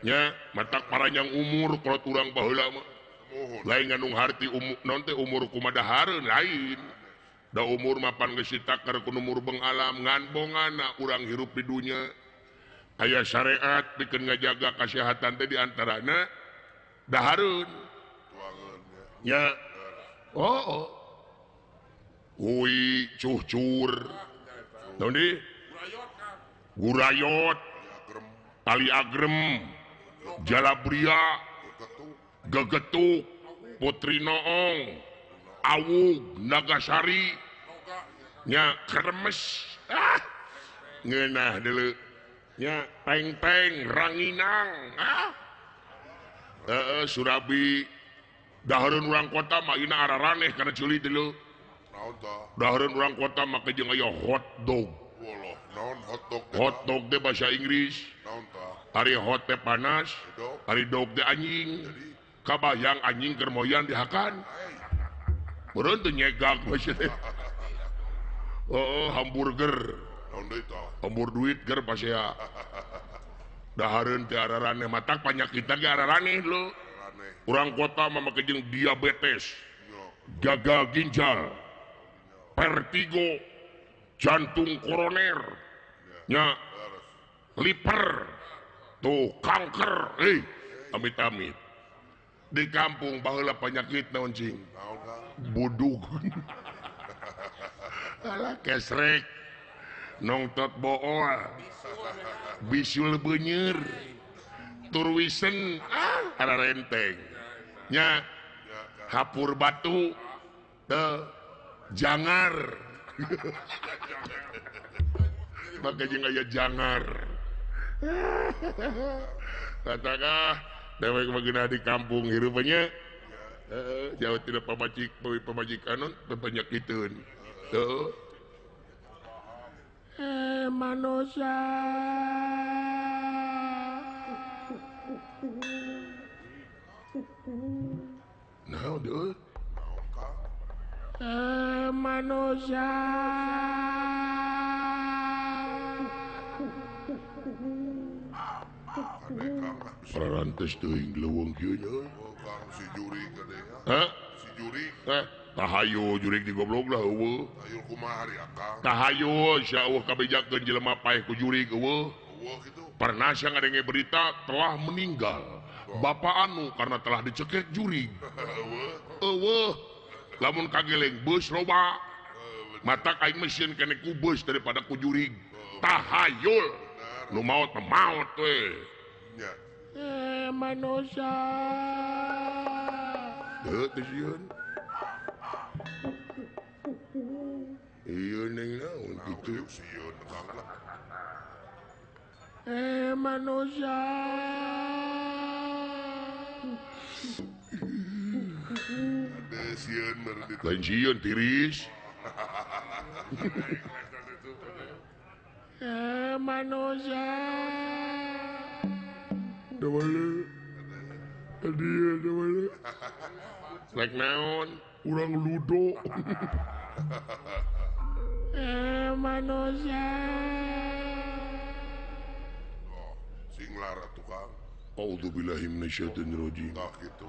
nya matak paranjang umur kolot urang baheula mah lain ngandung harti umur non teh umur kumadahareun lain da umur mapan geus ditakar ku umur bengalam ngan bongana urang hirup di dunya aya syariat pikeun ngajaga kasehatan teh di antarana dahareun nya oh hui cuhcur naon di gurayot tali agrem jalabria gegetuk putri noong awug nagasari nya kermes ah ngeunah deuleu nya teng-teng ranginang ah heeh surabi dahareun urang kota mah ina araraneh kana culi deuleu Dahareun urang kota make jeung aya hot dog. Hot dog teh bahasa Inggris. Ari hot teh panas, ari dog teh anjing. Kabayang anjing keur moyan dihakan. Meureun teu nyegak bahasa teh. Oh, hamburger. Hambur duit ger pasea. Dahareun teh araraneh matak panyakitna ge araraneh lho. Urang kota mah make jeung diabetes, gagal ginjal, vertigo, jantung koroner, nya liver, tuh kanker, amit-amit. Di kampung baheula penyakit naon cing? Budug. Alah kesrek, nongtot bool, bisul beunyer, turwisen, ara renteng. Nya hapur batu, teu jangar. Maka jeung aya jangar. Katakan dewek mah geunah di kampung hirup nya. Jauh tidak pamajik, pamajikan panyakiteun. Tuh. Manusia. Naon deui? Manusia. Parantes teuing leuweung kieu nya. Si jurig gede. Hah? Si jurig. Tahayu jurig di goblok lah eueuh. Tahayu kumaha ari akang? Tahayu sia eueuh kabejakeun jelema paeh ku jurig eueuh. Eueuh kitu. Pernah sia ngadenge berita telah meninggal bapak anu karena telah dicekek jurig. Eueuh. Lamun kageleng beus loba. Matak aing mah sieun keneh ku beus daripada ku jurig. Tahayul. Nu maot mah maot we. Nya. Manusia. Teu teu sieun. Ieu ning naon kitu? Sieun kang lah. Manusia. Ade sieun meureun. Lain sieun tiris. Manusia. Dawale. Dia dawale. Rek naon? Urang ludo. Manusia. Oh, singlar atuh Kang. A'udzubillahi minasyaitonirrajim. Tah kitu.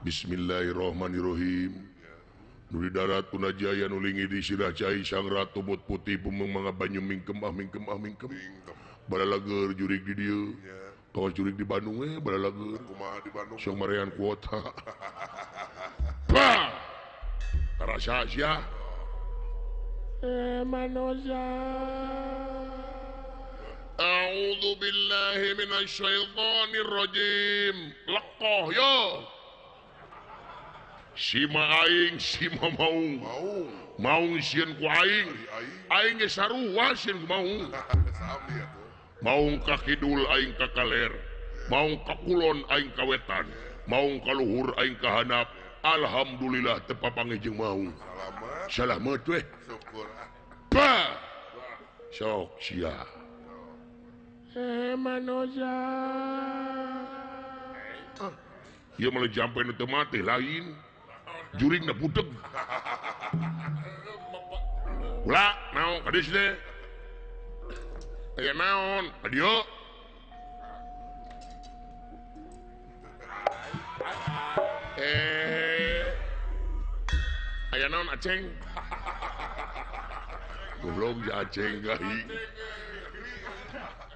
Bismillahirrahmanirrahim. Nuli darat punajaya nulingi di sirah cai sang ratu bot putih bumeng mangga banyu mingkem ah mingkem ah mingkem. Balalager jurig di dieu. Kawas jurig di Bandung we balalager. Kumaha di Bandung? Sang marean kuota. Bah! Karasa sia. Manusia. A'udzu billahi minasyaitonir rajim. Lekoh yo. Sima aing, sima maung. Maung. Maung sieun ku aing. Aing ge sarua sieun ku maung. Sami atuh. Maung ka kidul aing ka kaler. Maung ka kulon aing ka wetan. Maung ka luhur aing ka handap. Alhamdulillah teu papanggih jeung maung. Salamet. Salamet weh. Syukur. Bah. Sok sia. Manusia. Ah, ieu mah jampe nu teu mati lain. Juringna budeg. Ulah naon ka dieu teh? Aya naon? Ka dieu. Aya naon Aceng? Goblok ja Aceng gahi.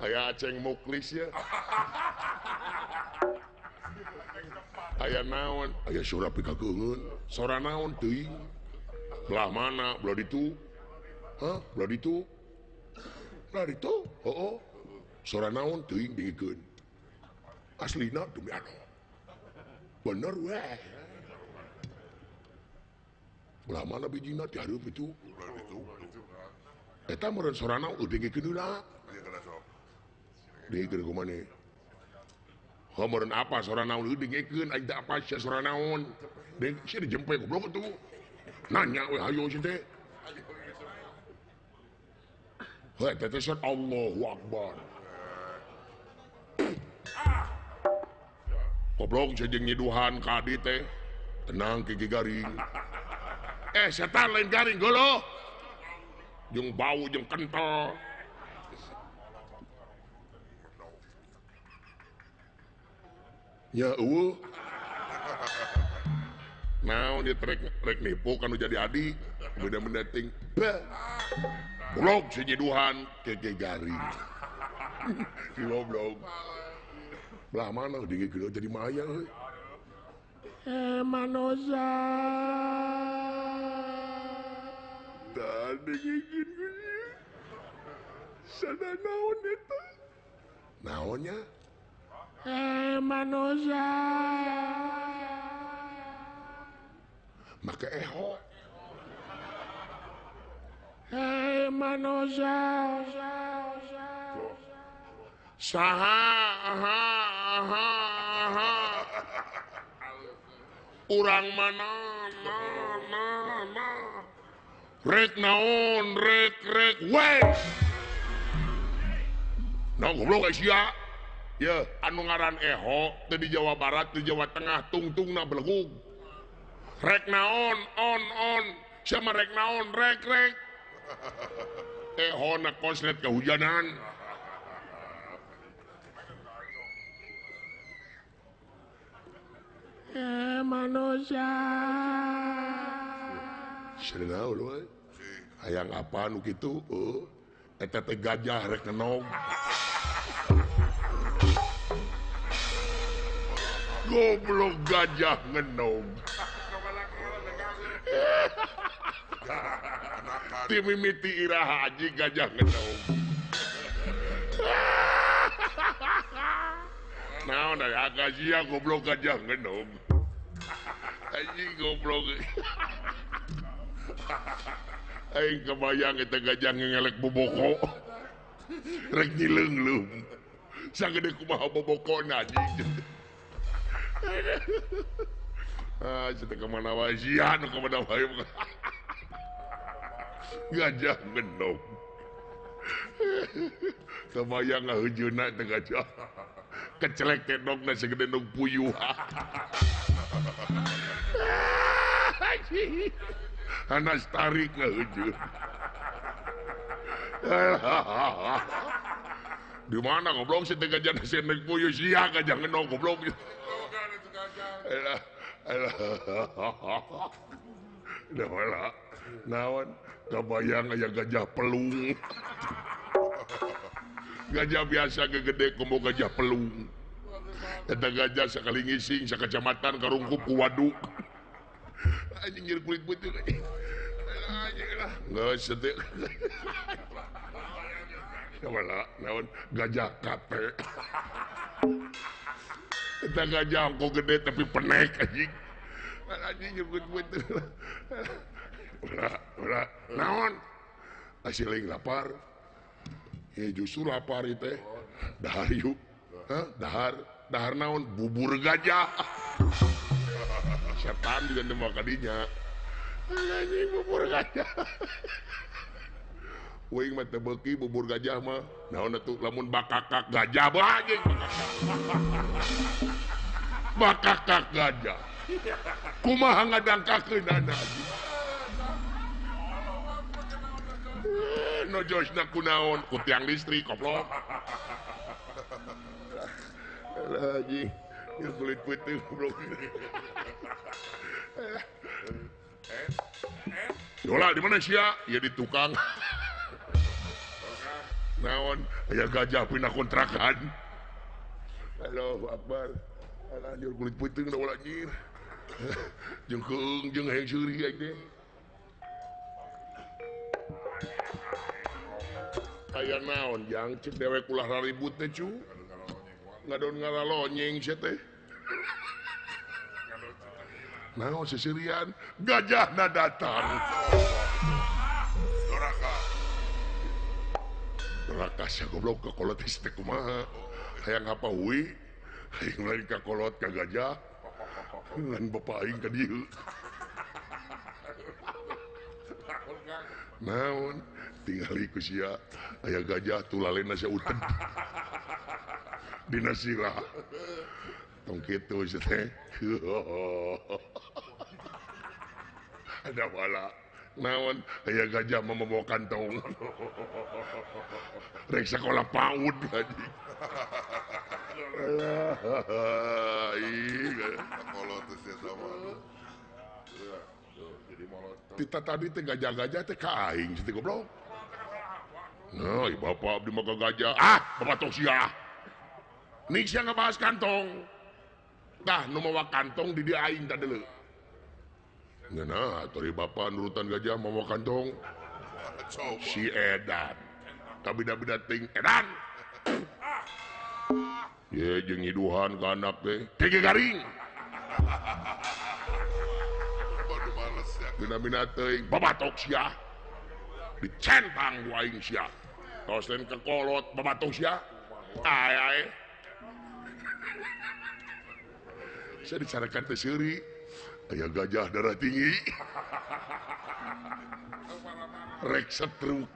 Aya Aceng muklis ya. Aya naon? Aya sora pikakeungeun. Sora naon teuing? Belah mana? Belah ditu? Hah? Belah ditu? Belah ditu? Heuh. Sora naon teuing dingikeun? Aslina demi Allah. Bener weh. Belah mana bijina ti hareup itu? Belah ditu. Eta meureun sora naon dingikeun heula. Dingikeun ku maneh. Meureun apa sora naon dengekeun aing teh apa sia sora naon. Deng sia dijempe goblok atuh. Nanya we hayo sih teh. Heuh teh teh Allahu Akbar. Goblok jeung nyiduhan ka adi teh. Tenang gigi garing. Setan lain garing golo. Jeung bau jeung kental. Ya eueuh. Naon ieu rek nipu kanu jadi adi, beda-beda ting. Goblok sinyiduhan gigi garing. Si goblok. Belah mana gigi gede jadi maya euy. Manoza. Tadi gigin gue. Sada naon eta? Naonnya? Manoza. Make eho. Manoza. Saha aha aha aha. Urang mana na na na. Rek naon rek rek we. Nah goblok sia. Ya anu ngaran eho teh di Jawa Barat di Jawa Tengah tungtungna belegug. Rek naon on on sama rek naon rek rek. Eho na koslet kehujanan. Manusia. Senau lu. Hayang apa nu kitu? Eta teh gajah rek ngenog. Goblok gajah ngenog. Ti mimiti iraha haji gajah ngenog. Naon aya akasia goblok gajah ngenog. Anjing goblok. Aing kebayang eta gajah ngelek boboko. Rek nyileungleung. Sagede kumaha bobokona anjing. Ah, cenah ka mana wae sia nu ka mana wae. Gajah ngenog. Kebayang ngahejeuna teh gajah. Kecelek teh dogna segede dog puyuh. Anas tarik ngahejeun. Di mana goblok si teh gajah naik puyuh sia gajah ngenog goblok. Alah alah. Dah naon kabayang aya gajah pelung. Gajah biasa gegede komo gajah pelung. Eta gajah sakali ngising sakacamatan karungkup ku waduk. Anjing nyeri kulit putih. Anjing lah. Geus teh. Wala naon gajah kape. Eta gajah ongko gede tapi penek anjing. Anjing nyeri kulit putih. Ora ora naon? Asiling lapar. Ya justru lapar itu teh. Dahar yuk. Hah? Dahar, dahar naon? Bubur gajah. Setan juga teu kadinya. Anjing bubur gajah. Uing mah teu beuki bubur gajah mah. Naon atuh lamun bakakak gajah bah anjing. Bakakak gajah. Kumaha ngadangkakeunana anjing. No josna kunaon ku tiang listrik goblok. Alah anjing, ieu kulit putih goblok. Dola di mana sia? Ya di tukang. Naon aya gajah pindah kontrakan. Allahu Akbar. Alah anjir kulit putih da ulah anjir. Jeung keung jeung hayang seuri aing teh. Aya naon jang cek dewek ulah raribut teh cu. Ngadon ngaralonyeng sia teh. Naon seserian gajahna datang. Doraka. Doraka sia goblok ka kolot teh kumaha. Hayang apa hui? Hayang lain ka kolot ka gajah. Ngan bapa aing ka dieu. Naon tingali ku sia aya gajah tulalena sia uten. Dina sirah. Tong kitu sia teh. Ada wala. Naon aya gajah mah mawa kantong. Rek sakola PAUD anjing. Kolot teh sama. Jadi molot. Tita tadi teh gajah-gajah teh ka aing teh goblok. Nah, bapak abdi mah gajah. Ah, bapak tong sia. Nih sia ngebahas kantong. Tah nu mawa kantong di dieu aing tah deuleu. Ngeunah atuh bapak nurutan gajah mawa kantong. Si edan. Kabida-bida ting edan. Ye jeung nyiduhan ka anak teh. Teh garing. Mina-mina teuing babatok sia. Dicentang ku aing sia. Tos lain kekolot babatok sia. Ae ae. Saya dicarakan teh seuri. Aya gajah darah tinggi. Rek setruk.